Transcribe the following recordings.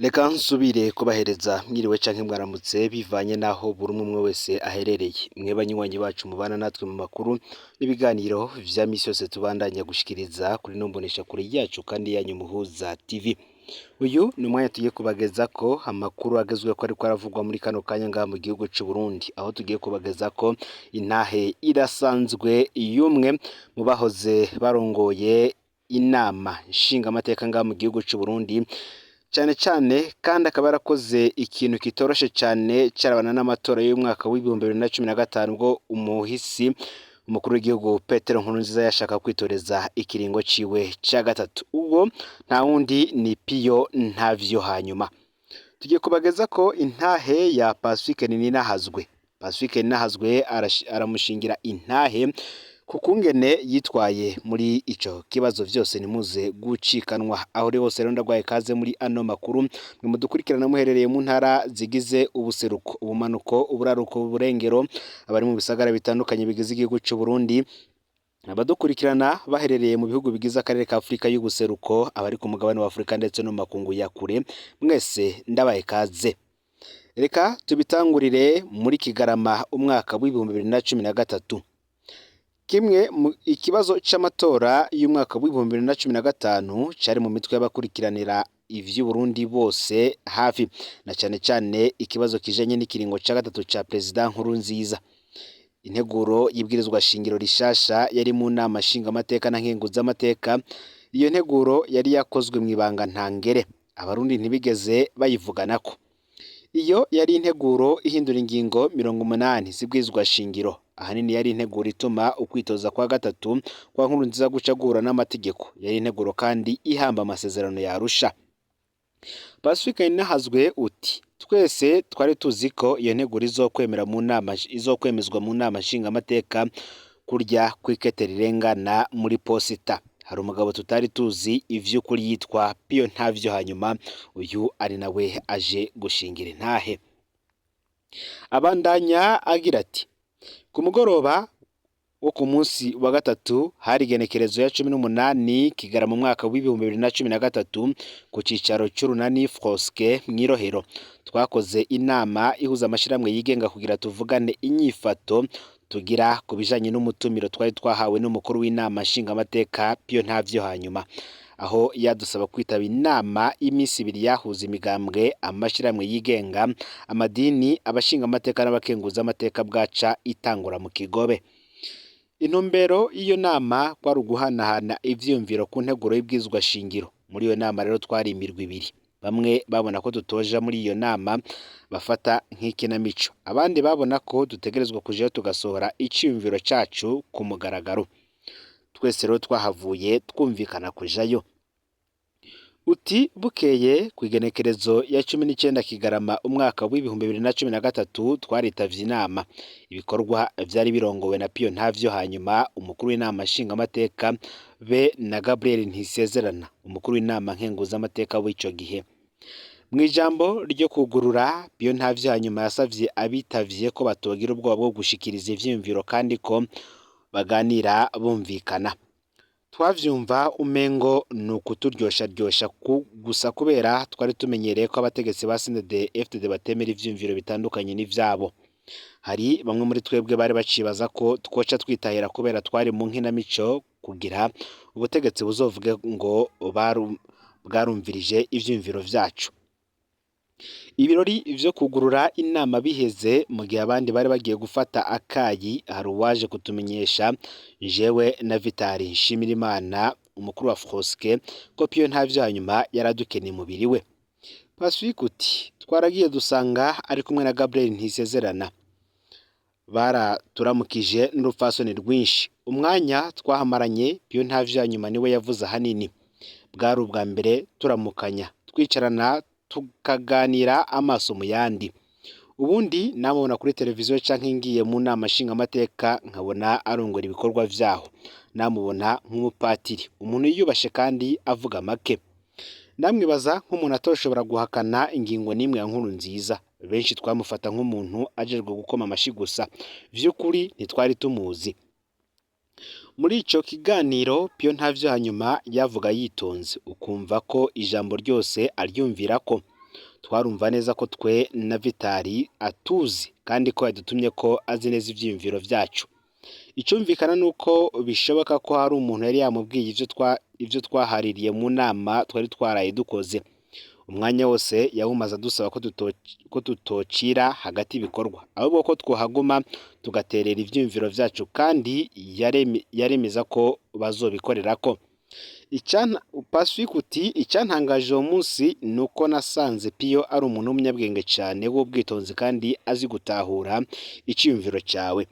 Reka nsubire kubahereza mwiriwe canke mwaramutse bivanye n'aho buri umwe wese aherereye. Mwe banywanyi bacu mubana natwe mu makuru n'ibiganiro vya misi yose tubandanya gushikiriza kuri ino mboneshakure yacu kandi yanyu Muhuza TV. Uyu ni umwanya tugiye kubagezako amakuru agezweho ariko aravugwa muri kano kanya ngaha mu gihugu c'u Burundi, aho tugiye kubagezako intahe idasanzwe y'umwe mu bahoze barongoye inama nshingamateka ngaha mu gihugu c'u Burundi, cane cane kandi akaba yarakoze ikintu kitoroshe cane carabana n'amatora y'umwaka w'2015 ubwo umuhisi umukuru w'igihugu Petero Nkurunziza yashaka kwitoreza ikiringo ciwe ca gatatu. Ubwo nta wundi ni Piyo Ntavyo. Hanyuma tugiye kubageza ko intahe ya Pacifique Nininahazwe. Pacifique Nininahazwe aramushingira intahe ku kungene yitwaye muri ico kibazo. Vyose nimuze gucikanwa aho uri hose. Rero ndagwaye kaze muri ano makuru, mwe mudukurikirana muherereye mu ntara zigize ubuseruko, ubumanuko, uburaruko, uburengero, abari mu bisagara bitandukanye bigize igihugu c'u Burundi, abadukurikirana baherereye mu bihugu bigize akarere ka Afurika y'ubuseruko, abari ku mugabane wa Afurika ndetse no mu makungu ya kure, mwese ndabaye kaze. Reka tubitangurire muri Kigarama umwaka w'2013. Kimwe mu ikibazo c'amatora y'umwaka w'2015 cari mu mitwe y'abakurikiranira ivy'Uburundi bose hafi, na cane cane ikibazo kijanye n'ikiringo ca gatatu ca Perezida Nkurunziza. Integuro y'ibwirizwa shingiro rishasha yari mu nama nshingamateka na nkenguzamateka. Iyo nteguro yari yakozwe mw'ibanga ntangere, Abarundi ntibigeze bayivuganako. Iyo yari integuro ihindura ingingo 80 z'ibwirizwa shingiro. Ahanini yari integuro ituma ukwitoza kwa gatatu kwa Nkurunziza guca guhura n'amategeko. Yari integuro kandi ihamba amasezerano ya Arusha. Pacifique Nininahazwe uti: "Twese twari tuzi ko iyo nteguro izokwemera mu nama, izokwemezwa mu nama nshingamateka kurya kw'ikete rirengana muri posita. Hari umugabo tutari tuzi ivy'ukuri yitwa Piyo Ntavyo." Hanyuma uyu ari nawe aje gushingira intahe. Abandanya agira ati: "Ku mugoroba wo ku munsi wa gatatu, hari igenekerezo ya 18 Kigarama mu mwaka w'2013, ku cicaro c'urunani Frosque mw'Irohero, twakoze inama ihuza amashirahamwe yigenga kugira tuvugane inyifato tugira ku bijanye n'umutumiro twari twahawe n'umukuru w'inama nshingamateka Piyo Ntavyo, hanyuma aho yadusaba kwitaba inama y'iminsi 2 yahuza imigambwe, amashirahamwe yigenga, amadini, abashingamateka n'abakenguzamateka bwaca itangura mu Kigobe. Intumbero y'iyo nama kwari uguhanahana ivyiyumviro ku nteguro y'ibwirizwa shingiro. Muri iyo nama rero twari imirwi ibiri. Bamwe babona ko tutoja muri iyo nama bafata nk'ikinamico, abandi babona ko dutegerezwa kujayo tugasohora iciyumviro cacu ku mugaragaro. Twese rero twahavuye twumvikana kujayo." Uti: "Bukeye kw'igenekerezo ya 19 Kigarama umwaka w'2013 twaritavye inama. Ibikorwa vyari birongowe na Piyo Ntavyo, hanyuma umukuru w'inama nshingamateka, be na Gabriel Ntisezerana, umukuru w'inama nkenguzamateka w'ico gihe. Mw'ijambo ryo kugurura, Piyo Ntavyo hanyuma yasavye abitavye ko batogira ubwoba bwo gushikiriza ivyiyumviro kandi ko baganira bumvikana. Twavyumva umengo ni ukuturyosharyosha gusa, kubera twari tumenyereye ko abategetsi ba CNDD FDD batemera ivyiyumviro bitandukanye n'ivyabo. Hari bamwe muri twebwe bari bacibaza ko twoca twitahira kubera twari mu nkinamico kugira ubutegetsi buzovuge ngo bwarumvirije ivyiyumviro vyacu. Ibirori vyo kugurura inama biheze, mu gihe abandi bari bagiye gufata akayi, hari uwaje kutumenyesha jewe na Vitali Nshimirimana, umukuru wa Frosque, ko Piyo Ntavyo hanyuma yaradukeneye mubiri we." Pacifique uti: "Twaragiye dusanga ari kumwe na Gabriel Ntisezerana. Baraturamukije n'urupfasoni rwinshi. Umwanya twahamaranye, Piyo Ntavyo hanyuma niwe yavuze ahanini. Bwari ubwa mbere turamukanya, twicarana tukaganira amaso mu yandi. Ubundi namubona kuri televiziyo canke ngiye mu nama nshingamateka nkabona arongora ibikorwa vyaho. Namubona nk'umupatiri, umuntu yiyubashe kandi avuga make. Namwibaza nk'umuntu atoshobora guhakana ingingo n'imwe ya Nkurunziza. Benshi twamufata nk'umuntu ajejwe gukoma amashi gusa. Vy'ukuri ntitwari tumuzi. Muri ico kiganiro Piyo Ntavyo hanyuma yavuga yitonze, ukumva ko ijambo ryose aryumvirako. Twarumva neza ko twe na Vitali atuzi kandi ko yadutumye ko azi neza ivyiyumviro vyacu. Icumvikana nuko bishoboka ko hari umuntu yari yamubwiye ivyo twahaririye mu nama twari twaraye dukoze. Umwanya wose yawumaze adusaba ko tutocira hagati ibikorwa, ahubwo ko twohaguma tugaterera ivyiyumviro vyacu, kandi yaremeza ko bazobikorerako. Pacifique uti icyantangaje uwo munsi ni uko nasanze Piyo ari umuntu w'umunyabwenge cyane, w'ubwitonzi kandi azi gutahura icyiyumviro cyawe.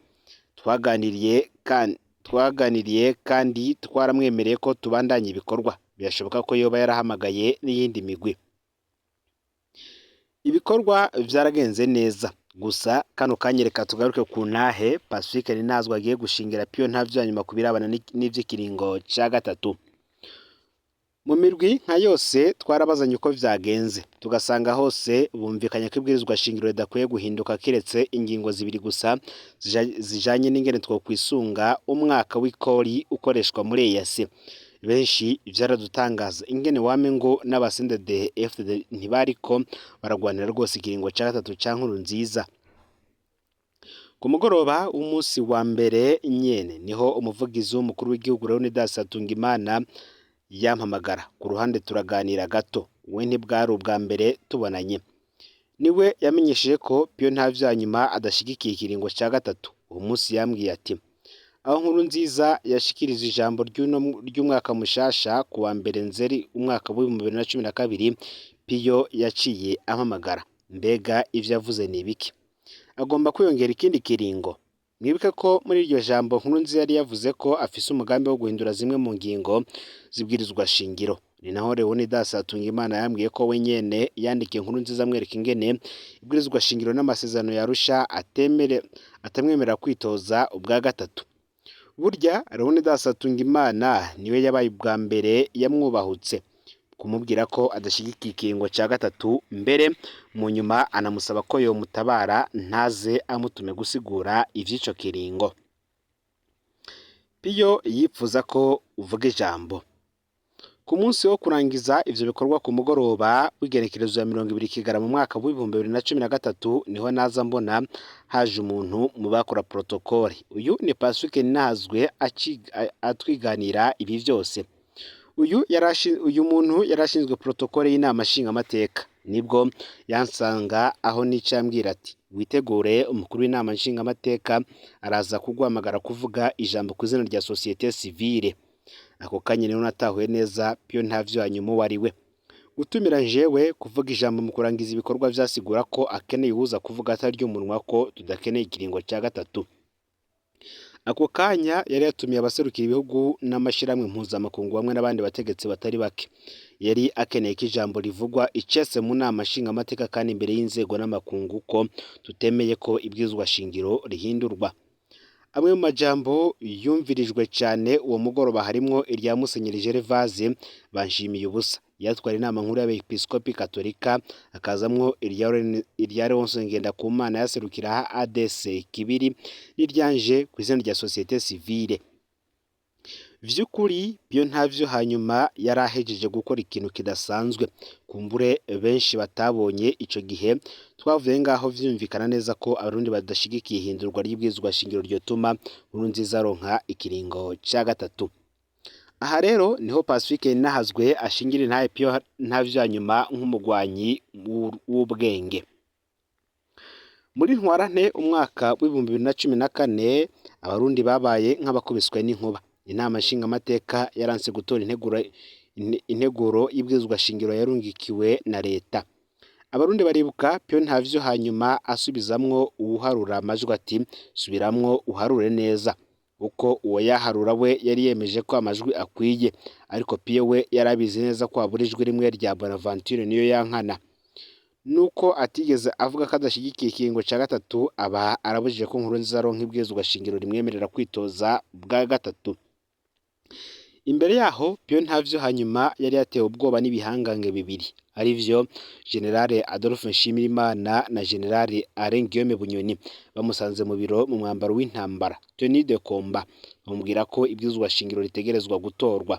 Twaganiriye kandi twaramwemereye ko tubandanya ibikorwa. Birashoboka ko yoba yarahamagaye n'iyindi migwi. Ibikorwa vyaragenze neza. Gusa kano kanya reka tugaruke ku ntahe Pacifique Ninazwa agiye gushingira Piyo Ntavyanyuma ku birabana n'ivy'ikiringo ca gatatu. Mu mirwi nka yose twarabazanye uko vyagenze, tugasanga hose bumvikanye ko ibwirizwa shingiro ridakwiye guhinduka kiretse ingingo zibiri gusa zijanye n'ingene twokwisunga umwaka w'ikori ukoreshwa muri EAC. Benshi vyaradutangaza ingene wame ngo n'abasendede FDD ntibariko baragwanira rwose ikiringo ca gatatu ca Nkurunziza. Ku mugoroba w'umunsi wa mbere nyene niho umuvugizi w'umukuru w'igihugu Leonidas Hatungimana yampamagara ku ruhande turaganira gato. We ntibwari ubwa mbere tubonanye. Niwe yamenyesheje ko Piyo Ntavyanyuma adashigikiye ikiringo ca gatatu. Uwo munsi yambwiye ati aho Nkurunziza yashikirije ijambo ry'umwaka mushasha ku wa mbere Nzeri umwaka w'2012, Piyo yaciye ampamagara. Mbega ivyo yavuze ni ibiki? Agomba kwiyongera ikindi kiringo. Mwibuke ko muri iryo jambo Nkurunziza yari yavuze ko afise umugambi wo guhindura zimwe mu ngingo zibwirizwa shingiro. Ni naho Leonidas Hatungimana yambwiye ko we nyene yandikiye Nkurunziza amwereka ingene ibwirizwa shingiro n'amasezerano ya Arusha atamwemerera kwitoza ubwa gatatu. Burya Leonidas Hatungimana niwe yabaye ubwa mbere yamwubahutse kumubwira ko adashigikiye ikiringo ca gatatu, mbere mu nyuma anamusaba ko yomutabara ntaze amutume gusigura ivy'ico kiringo. Piyo yipfuza ko uvuga ijambo. Ku munsi wo kurangiza ivyo bikorwa ku mugoroba w'igenekerezo ya 20 Kigarama mu mwaka w'2013, niho naza mbona haje umuntu mu bakora protokole. Uyu ni Pacifique Ninahazwe atwiganira ibi vyose. Uyu muntu yarashinzwe protokole y'inama nshingamateka. Nibwo yansanga aho nica ambwira ati witegure, umukuru w'inama nshingamateka araza kuguhamagara kuvuga ijambo ku izina rya société civile. Ako kanya niho natahuye neza Piyo Ntavyanyuma uwo ari we. Gutumira jewe kuvuga ijambo mu kurangiza ibikorwa vyasigura ko akeneye uwuza kuvuga atarya umunwa ko tudakeneye ikiringo ca gatatu. Ako kanya yari yatumiye abaserukira ibihugu n'amashirahamwe mpuzamakungu hamwe n'abandi bategetsi batari bake. Yari akeneye ko ijambo rivugwa icese mu nama nshingamateka kandi imbere y'inzego n'amakungu ko tutemeye ko ibwirizwa shingiro rihindurwa. Amwe mu majambo yumvirijwe cane uwo mugoroba harimwo irya Musenyeri Gervase Banshimiye ubusa yatwara inama nkuru y'abepiskopi katolika, hakazamwo irya Leonce Ngendakumana yaserukira ADC Kibiri, n'iryanje kw'izina rya société civile. Vy'ukuri Piyo Ntavyo hanyuma yari ahejeje gukora ikintu kidasanzwe, kumbure benshi batabonye ico gihe. Twavuye ngaho vyumvikana neza ko abarundi badashigikiye ihindurwa ry'ibwirizwa shingiro ryotuma Nkurunziza aronka ikiringo ca gatatu. Aha rero niho Pacifique Ninahazwe ashingira intahe Piyo Ntavyanyuma nk'umugwanyi w'ubwenge. Muri ntwarante umwaka w'2014 abarundi babaye nk'abakubiswe n'inkuba. Inama nshingamateka yaranse gutora integuro y'ibwirizwa shingiro yarungikiwe na leta. Abarundi baribuka Piyo Ntavyo hanyuma asubizamwo uwuharura amajwi ati subiramwo uharure neza, kuko uwo yaharura we yari yemeje ko amajwi akwiye, ariko Piyo we yarabizi neza ko habura ijwi rimwe rya Bonaventure niyo yankana. Nuko atigeze avuga ko adashigikiye ikiringo ca gatatu, aba arabujije ko Nkurunziza aronka ibwirizwa shingiro rimwemerera kwitoza bwa gatatu. Imbere yaho Piyo Ntavyo hanyuma yari yatewe ubwoba n'ibihangange bibiri, arivyo General Adolphe Nshimirimana na General Alain Guillaume Bunyoni. Bamusanze mu biro mu mwambaro w'intambara tenue de combat, bamubwira ko ibwirizwa shingiro ritegerezwa gutorwa.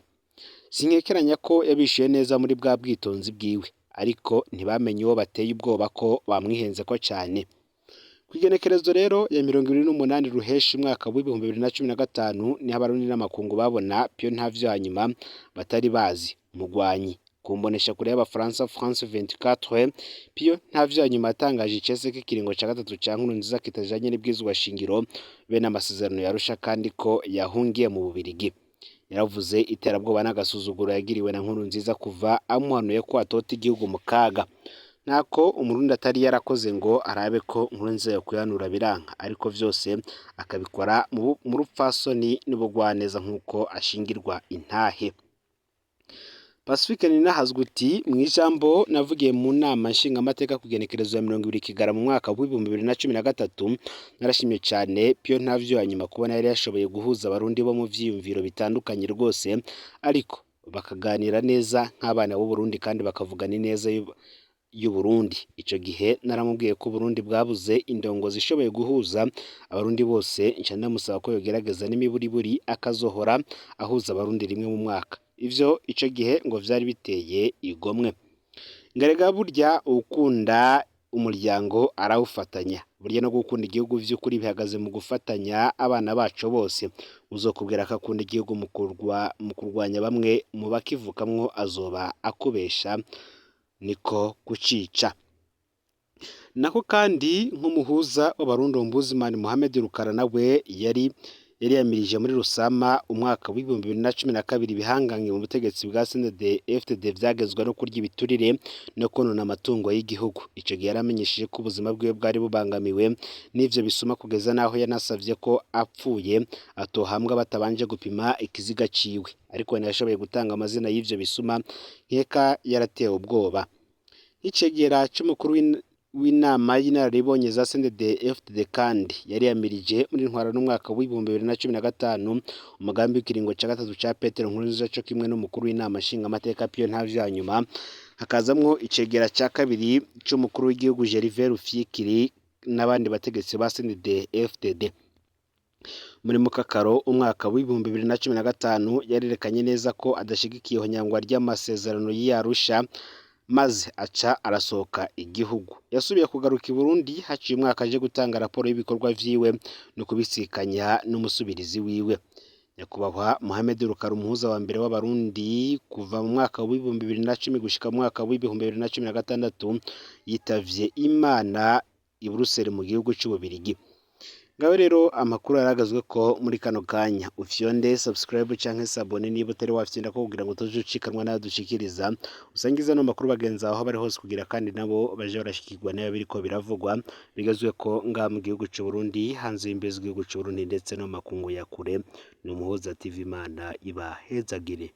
Sinkekeranya ko yabishuye neza muri bwa bwitonzi bwiwe, Ariko ntibamenye uwo bateye ubwoba ko bamwihenzeko cane. Kw'igenekerezo rero ya 28 Ruheshi umwaka w'2015 niho Abarundi n'amakungu babona Pio Ntavyanyuma batari bazi umugwanyi. Ku mboneshakure y'Abafaransa France 24, Pio Ntavyanyuma yatangaje icese ko ikiringo ca gatatu ca Nkurunziza kitajanye n'ibwirizwa shingiro be n'amasezerano ya Arusha, kandi ko yahungiye mu Bubirigi. Yaravuze iterabwoba n'agasuzuguro yagiriwe na Nkurunziza kuva amuhanuye ko atota igihugu mu kaga. Ntako Umurundi atari yarakoze ngo arabe ko Nkurunziza yokwihanura biranka, ariko vyose akabikora mu rupfasoni n'ubugwaneza nk'uko ashingirwa intahe. Pacifique Ninahazwa uti: mw'ijambo navugiye mu nama nshingamateka ku igenekerezo ya 20 Kigarama mu mwaka w'2013, narashimye cane Pio Ntavyanyuma kubona yari yashoboye guhuza Abarundi bo mu vyiyumviro bitandukanye rwose, ariko bakaganira neza nk'abana b'Uburundi kandi bakavugana ineza y'Uburundi. Ico gihe naramubwiye ko Uburundi bwabuze indongozi ishoboye guhuza Abarundi bose, nca ndamusaba ko yogerageza n'imiburiburi akazohora ahuza Abarundi rimwe mu mwaka. Ivyo ico gihe ngo vyari biteye igomwe. Ngarega burya ukunda umuryango arawufatanya. Burya no gukunda igihugu vy'ukuri bihagaze mu gufatanya abana baco bose. Uzokubwira ko akunda igihugu mu kurwanya bamwe mu bakivukamwo azoba akubesha, niko kucica. Nako kandi nk'umuhuza w'Abarundi Ombudsman Mohamed Rukara nawe yari yamirije muri Rusama umwaka w'2012 ibihangange mu butegetsi bwa CNDD-FDD vyagezwa no kurya ibiturire no konona amatungo y'igihugu. Ico gihe yaramenyesheje ko ubuzima bwiwe bwari bubangamiwe n'ivyo bisuma, kugeza naho yanasavye ko apfuye atohambwa batabanje gupima ikiziga ciwe. Ariko ntiyashoboye gutanga amazina y'ivyo bisuma, nkeka yaratewe ubwoba. Icegera c'umukuru w'inama y'inararibonye za CNDD-FDD kandi yari yamirije muri ntwara n'umwaka w'2015 umugambi w'ikiringo ca gatatu ca Petero Nkurunziza, co kimwe n'umukuru w'inama nshingamateka Pio Ntavyanyuma, hakazamwo icegera ca kabiri c'umukuru w'igihugu Gervais Rufyikiri n'abandi bategetsi ba CNDD-FDD. Muri Mukakaro umwaka w'2015 yarerekanye neza ko adashigikiye ihonyangwa ry'amasezerano y'i Arusha, maze aca arasohoka igihugu. Yasubiye kugaruka i Burundi haciye umwaka aje gutanga raporo y'ibikorwa vyiwe no kubisikanya n'umusubirizi wiwe. Nyakubahwa Mohamed Rukara, umuhuza wa mbere w'Abarundi kuva mu mwaka w'2010 gushika mu mwaka w'2016, yitavye Imana i Buruseli mu gihugu c'Ububirigi. Ngaho rero amakuru yaragazwe ko muri kano kanya ufyonde subscribe canke s'abonner niba utari wafyonda ko, kugira ngo utaje ucikanwa nayo dushikiriza. Usangiza no makuru bagenzi aho bari hose, kugira kandi nabo baje barashikirwa nayo biriko biravugwa bigazwe ko ngaha mu gihugu c'u Burundi, hanze y'imbibe z'igihugu c'u Burundi, ndetse no makungu ya kure. Ni Umuhuza TV. Imana ibahezagire.